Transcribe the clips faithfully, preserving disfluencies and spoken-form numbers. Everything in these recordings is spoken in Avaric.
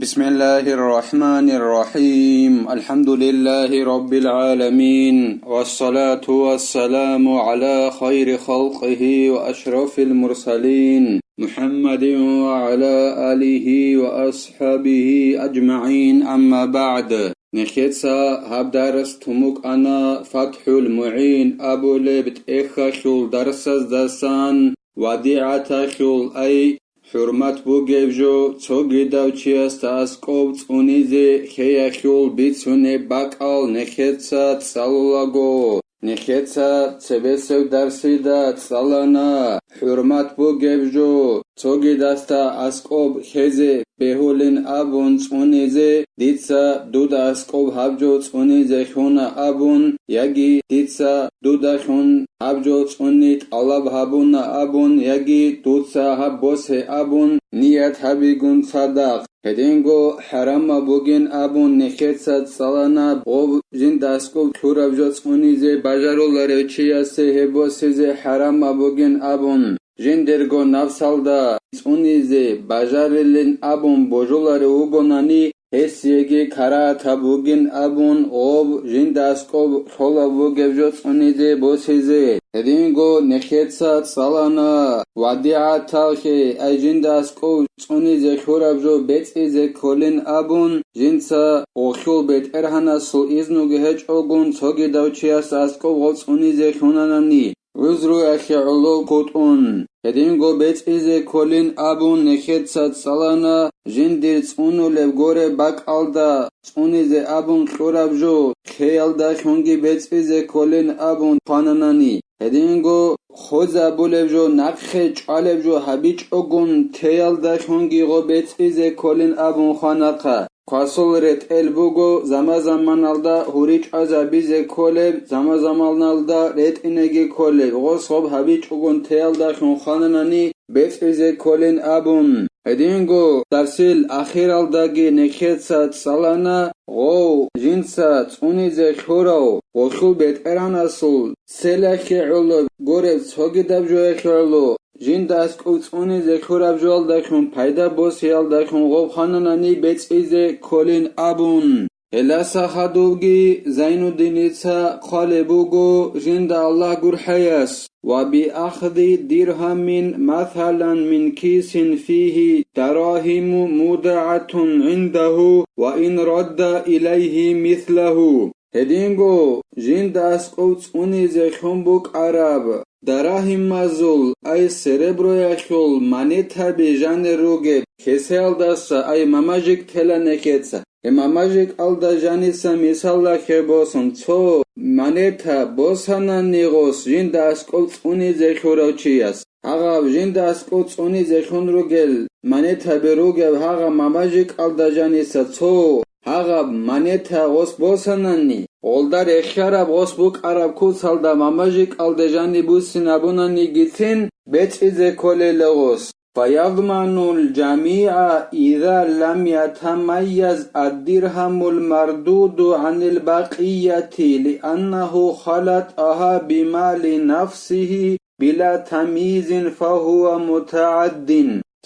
بسم الله الرحمن الرحيم. الحمد لله رب العالمين. والصلاة والسلام على خير خلقه وأشرف المرسلين محمد وعلى آله وأصحابه أجمعين. أما بعد. Нехеца гьаб дарс тун букӀана ФатхӀул МугӀин абулеб тӀехьалъул дарсаздасан, вадигӀаталъул, ай, хӀурмат бугеб жо, цогидав чиясда аскӀоб цӀунизе хеялъул бицунеб бакӀал нехеца цӀалулаго. Нехеца цебесеб дарсида цӀалана, хӀурмат бугеб жо, цогидасда аскӀоб хезе бегьулин абун цӀунизе, дица дуда аскӀоб гьаб жо цӀунизе хьуна абун, яги дица дуда хьун гьаб жо цӀуни тӀалаб гьабуна абун, яги дуца гьаб босе абун ният гьабигун цадахъ. Гьединго хӀарамаб бугин абун нехеца цӀалана, гъоб жинда аскӀоб лъураб жо цӀунизе бажаруларев чиясе гьеб босизе хӀарамаб бугин абун. Жиндирго напсалда цӀунизе бажарилин абун божуларев вугонани, гьесиеги карагьатаб бугин абун гъоб жинда аскӀоб лъолаб бугеб жо цӀунизе босизе. Гьединго нехеца цӀалана, вадигӀаталъе, ай жинда аскӀов цӀунизе хьураб жо бецӀизе кколин абун, жинца гъолъул бетӀергьанасул изнуги гьечӀогун цогидав чияс аскӀов гъо цӀунизе хьунанани, гӀузруялъе гӀоло кутӀун. Гьединго бецӀизе кколин абун нехеца цӀалана, жиндир цӀунулеб гореб бакӀалда цӀунизе абун кьураб жо, ккеялдалъунги бецӀизе кколин абун хвананани. Гьединго хвезабулеб жо, нахъе чӀвалеб жо гьабичӀогун, теялдалъунги гъо бецӀизе кколин абун хванахъа. Квасул ретӀел буго заман-заманалда гьури чӀвазабизе кколеб, заман-заманалда ретӀинеги кколеб, гъос гъоб гьабичӀогун теялдалъун хвананани бецӀизе кколин абун. Гьединго дарсил ахиралдаги нехеца цӀалана, гъов жинца цӀунизе хьурав гъолъул бетӀергьанасул целалъе гӀоло, гореб цогидаб жоялъе гӀоло, жинда аскӀов цӀунизе хьураб жоялдалъун, пайда босиялдалъун гъоб хвананани бецӀизе кколин абун. Гьелдаса хадубги Зайнуддиница хъвалеб буго жинда Аллагь гурхӀаяс: «Ва биахди диргьамин масалан мин кисин фигьи дарагьиму мудагӀатун гӀиндагьу ва ин радда илайгьи мислагьу». Гьединго жинда аскӀов цӀунизе хьун букӀараб дарагьимазул, ай сереброялъул монетаби жанир ругеб кесеялдаса, ай мамажик тела нехеца. Гьеб мамажикалда жаниса мисаллахъе босун, цо монета босанани гъос жинда аскӀов цӀунизе хьурав чияс. Гьагъаб жинда аскӀов цӀунизе хьун ругел монетаби ругеб гьагъаб мамажикалда жаниса цо гьагъаб монета гъос босанани, гъолда рехьараб гъос букӀараб куцалда мамажикалде жани буссинабунанигицин бецӀизе кколела гъос. فيضمن الجميع إذا لم يتميز الدرهم المردود عن البقية لأنه خلطها بمال نفسه بلا تمييز فهو متعد.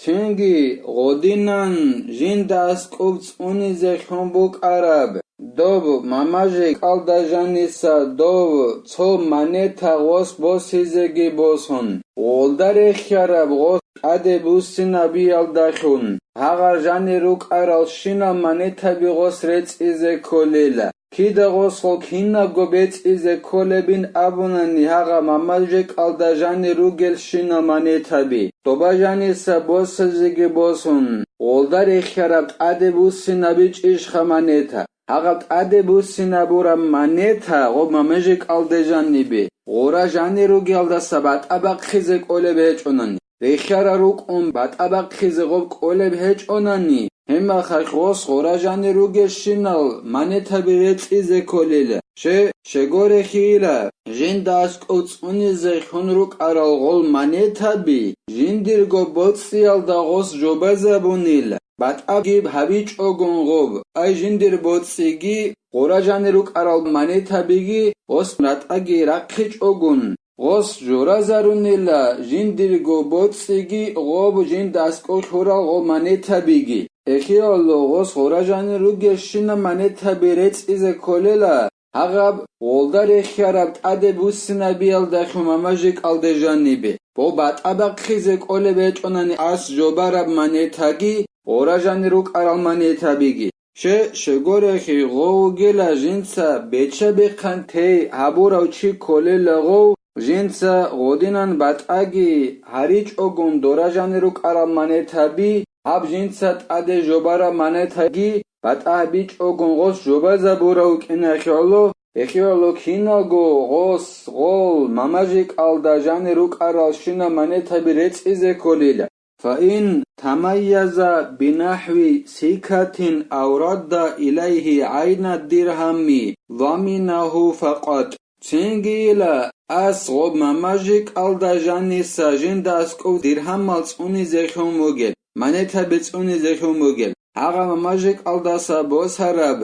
Цинги гъодинан жинда аскӀоб цӀунизе хьун букӀараб доб мамажикалда жаниса дов цо монета гъос босизеги босун, гъолда рехьараб гъос тӀаде буссинабиялдалъун, гьагъа жанир рукӀаралщинал монетаби гъос рецӀизе кколела. Кида гъос гъо кинабго бецӀизе кколебин абунани гьагъа мамажикалда жанир ругелщинал монетаби, доба жаниса босизеги босун, гъолда рехьараб тӀаде буссинабичӀищха монета? Гьагъаб тӀаде буссинабураб монета гъоб мамажикалде жанибе, гъора жанир ругелдаса батӀа бахъизе кӀолеб гьечӀонани, рехьарал рукӀун батӀа бахъизе гъоб кӀолеб гьечӀонани, гьебмехалъ гъос гъора жанир ругелщинал монетаби рецӀизе кколела. Ще, щегорехьила, жинда аскӀов цӀунизе хьун рукӀарал гъол монетаби жиндирго боцӀиялда гъос жобазабунила. БатӀаги гьабичӀогун гъоб, ай жиндир боцӀиги, гъора жанир рукӀарал монетабиги гъос ратӀаги рахъичӀогун, гъос жоразарунила жиндирго боцӀиги гъоб жинда аскӀов лъурал гъо монетабиги. эхиялъул гъос гъоражанир ругелщинаб манетаби рецӀизе кколела, гьагъаб гъолда рехиараб тӀаде буссинабиялдалъун мамажикӀалде жанибе, бо батӀа бахъизе кколеб гьечӀонани ас жобараб манетаги, гъоражанир рукӀарал манетабиги. Ще, щегорехи гъов вугела жинца беча-бехъан тей гьабурав чи кколела гъов, жинца гъодинан батӀаги гьаричӀогун доражанир рукӀарал манетаби, гьаб жинца тӀаде жобараб манетаги батӀа гьабичӀогун гъос жобазабурав вукӀинахиялъул, эхиялъул киналго гъос гъол мамажикӀалда жанир рукӀаралщинаб манетаби рецӀизе кколила. فإن تميز بنحو سكة أو رد إليه عين الدرهم ضمنه فقط. Цинги ила ас гъоб мамажикӀалда жаниса жинда аскӀов диргьамал цӀунизе хьун бугел, манетаби цӀунизе хьун бугел, гьагъа мамажикӀалдаса босараб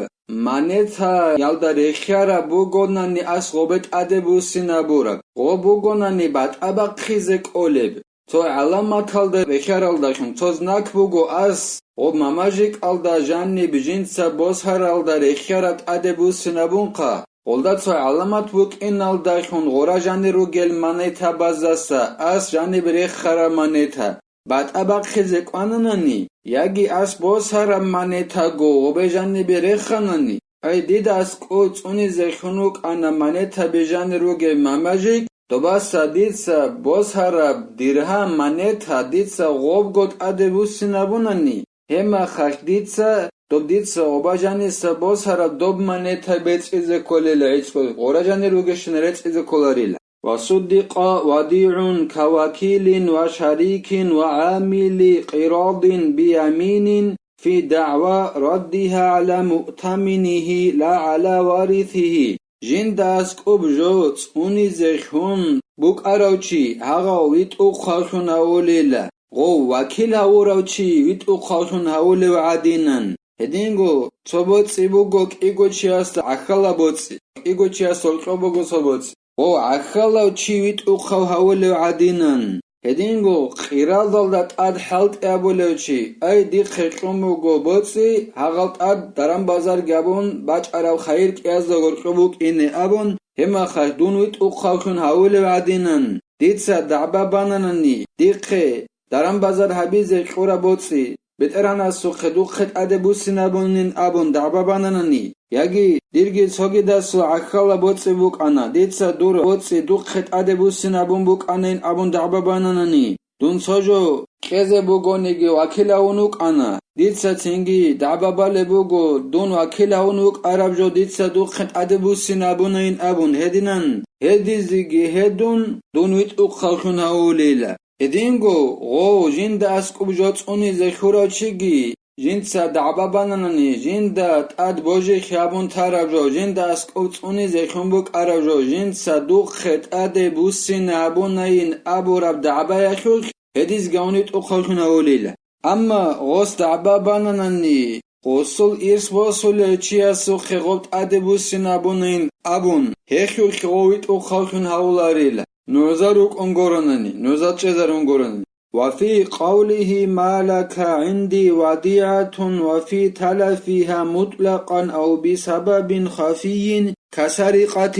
манетаялда рехиараб бугонани ас гъобе тӀаде буссинабураб, гъоб бугонани батӀа бахъизе кӀолеб. Цо гӀаламаталда рехиаралдалъун цо знак буго ас, гъоб мамажикӀалда жаниб жинца босаралда рехиараб тӀаде буссинабунха, гъолда цо гӀаламат букӀиналдалъун гъора жанир ругел манетабаздаса ас жаниб рехараб манета батӀа бахъизе кӀвананани, яги ас босараб манетаго гъобе жанибе реханани, ай, дида аскӀов цӀунизе хьун вукӀана манетаби жанир ругеб мамажик, добаса дица босараб диргьам манета дица гъобго тӀаде буссинабунани, гьебмахалъ дица, доб дица гъоба жаниса босараб доб манета бецӀизе кколела гӀицӀго, гъора жанир ругещин рецӀизе кколарила. وصدق وديع كوكيل وشريك وعامل قراض بيمين في دعوى ردها على مؤتمنه لا على وارثه. Жинда аскӀоб жо цӀунизе хьун букӀарав чи, гьагъав витӀухъавлъун гьавулила, гъов вакил гьавурав чи витӀухъавлъун гьавулев гӀадинан. Гьединго цо боцӀи буго кӀиго чиясда гӀахьалаб боцӀи, кӀиго чиясда гьоркьоб буго цо боцӀи. Гъов гӀахьалав чи витӀухъав гьавулев гӀадинан, гьединго къирадалда тӀад хӀалтӀи абулев чи, ай, дихъе кьун буго боцӀи, гьагъал тӀад даран-базарги абун бачӀараб хайир кӀиязда гьоркьоб букӀине абун, гьебмахалъ дун витӀухъавлъун гьавулев гӀадинан, дица дагӀба бананани, дихъе даран-базар гьабизе кьураб боцӀи, БетӀергьанасухъе духъе тӀаде буссинабунин абун дагӀба бананани, яги дирги цогидасул гӀахьалаб боцӀи букӀана, дица дур боцӀи духъе тӀаде буссинабун букӀанин абун дагӀба бананани, дун цо жо кьезе бугониги вакил гьавун вукӀана, дица цинги дагӀба балеб буго, дун вакил гьавун вукӀараб жо дица духъе тӀаде буссинабунин абун гьединан, гьедизеги гьедун дун витӀухъавлъун гьавулила. Гьединго гъов жинда аскӀоб жо цӀунизе хьурав чиги, жинца дагӀба бананани, жинда тӀад божихье абун тараб жо, жинда аскӀоб цӀунизе хьун букӀараб жо, жинца духъе тӀаде буссинабунайин абураб дагӀбаялъулъ гьедизги гьавун витӀухъавлъун гьавулила. Амма гъос дагӀба бананани, гъосул ирс босулев чиясухъе гъоб тӀаде буссинабунин абун, гьелъулъ гъов витӀухъавлъун гьавуларила, нугӀза рукӀун горанани, нугӀза чӀезарун горанани. وفي قوله ما لك عندي وديعة وفي تلفها مطلقا أو بسبب خفي كسرقة.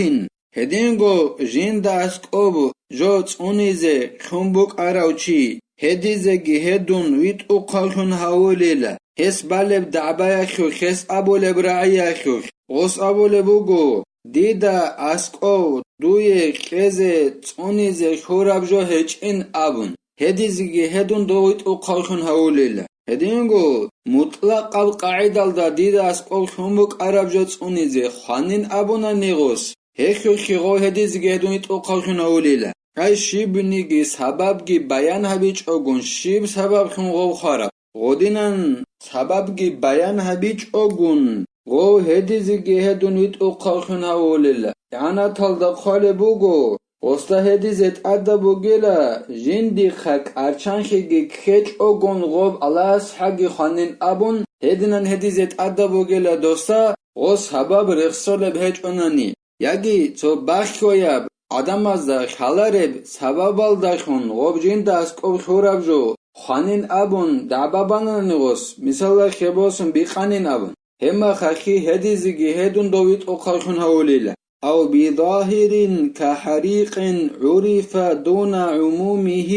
Гьединго жинда аскӀоб жо цӀунизе хьун букӀарав чи, гьедизеги гьедун витӀухъавлъун гьавулила, гьес балеб дагӀбаялъулъ, гьес абулеб рагӀиялъулъ, гъос абулеб буго, дида аскӀов дуе кьезе цӀунизе хьураб жо гьечӀин абун, гьедизеги гьедун дов витӀухъавлъун гьавулила. Гьединго мутӀлакъаб къагӀидалда дида аскӀов хьун букӀараб жо цӀунизе хванин абунани гъос, гьелъулъги гъов гьедизеги гьедун витӀухъавлъун гьавулила. Ай щибниги сабабги баян гьабичӀогун, щиб сабаблъун гъов хвараб? Гъодинан сабабги баян гьабичӀогун, гъов гьедизеги гьедун витӀухъавлъун гьавулила. ИгӀанаталда хъвалеб буго, гъосда гьедизе тӀадаб бугила, жиндихъа кӀарчанлъиги ккечӀогун гъоб Аллагьас хӀаги хванин абун, гьединан гьедизе тӀадаб бугила досда, гъос сабаб рехсолеб гьечӀонани. Яги цо бахьояб гӀадамазда лъалареб сабабалдалъун гъоб жинда аскӀоб хьураб жо, хванин абун дагӀба банани гъос, мисалда хебосун бикъанин абун, гьебмахалъги гьедизеги гьедун дов витӀухъавлъун гьавулила. أو بظاهر كحريق عرف دون عمومه،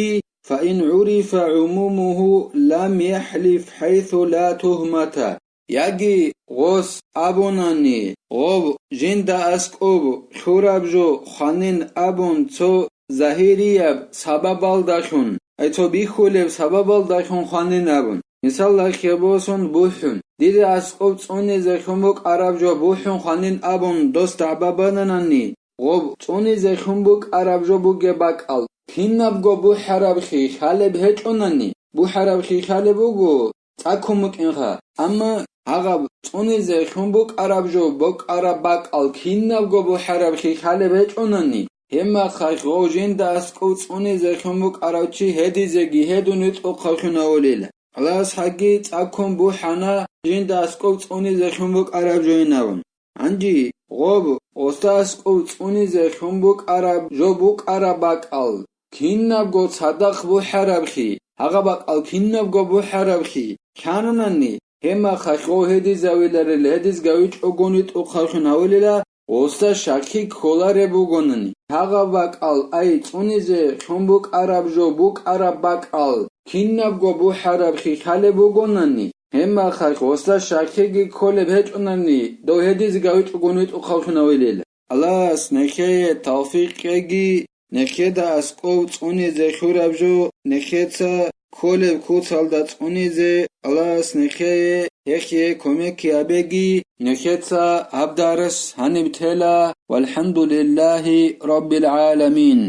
فإن عرف عمومه لم يحلف حيث لا تهمة. Яги гъос абунани, гъов жинда аскӀоб лъураб жо хванин абун цо загьирияб сабабалдалъун, ай цо бихьулеб сабабалдалъун хванин абун. Мисалда хебосун бухӀун, дида аскӀоб цӀунизе хьун букӀараб жо бухӀун хванин абун дос дагӀба бананани, гъоб цӀунизе хьун букӀараб жо бугеб бакӀал кинабго бухӀарабхъи хьалеб гьечӀонани, бухӀарабхъи хьалеб буго, цӀаккун букӀинха. Амма гьагъаб цӀунизе хьун букӀараб жо букӀараб бакӀал кинабго бухӀарабхъи хьалеб гьечӀонани, гьебмахалъ гъов жинда аскӀов цӀунизе хьун букӀарав чи гьедизеги гьедун витӀухъавлъун гьавулила. Аллагьас гьаги цӀаккун бухӀана жинда аскӀов цӀунизе хьун букӀараб жойин абун. Гьанже гъоб гъосда аскӀов цӀунизе хьун букӀараб жо букӀараб бакӀал кинабго цадахъ бухӀарабхъи, гьагъа бакӀал кинабго бухӀарабхъи лъананани, гьебмахалъ гъов гьедизавиларил, гьедизги вичӀогун витӀухъавлъун гьавулила, гъосда щаккги кколареб бугонани, гьагъа бакӀал, ай цӀунизе хьун букӀараб жо букӀараб бакӀал кинабго бухӀарабхъи хьалеб бугонани, гьебмахалъ гъосда щаккги кколеб гьечӀонани, дов гьедизги вичӀогун витӀухъавлъун гьавулила. Аллагьас нехее тавфикъ кьеги, нехеда аскӀов цӀунизе хьураб жо нехеца кколеб куцалда цӀунизе Аллагьас нехее гьехие кумекги гьабеги, нехеца гьаб дарс гьаниб тела. ВалхӀамдулиллагьи раббил гӀаламин.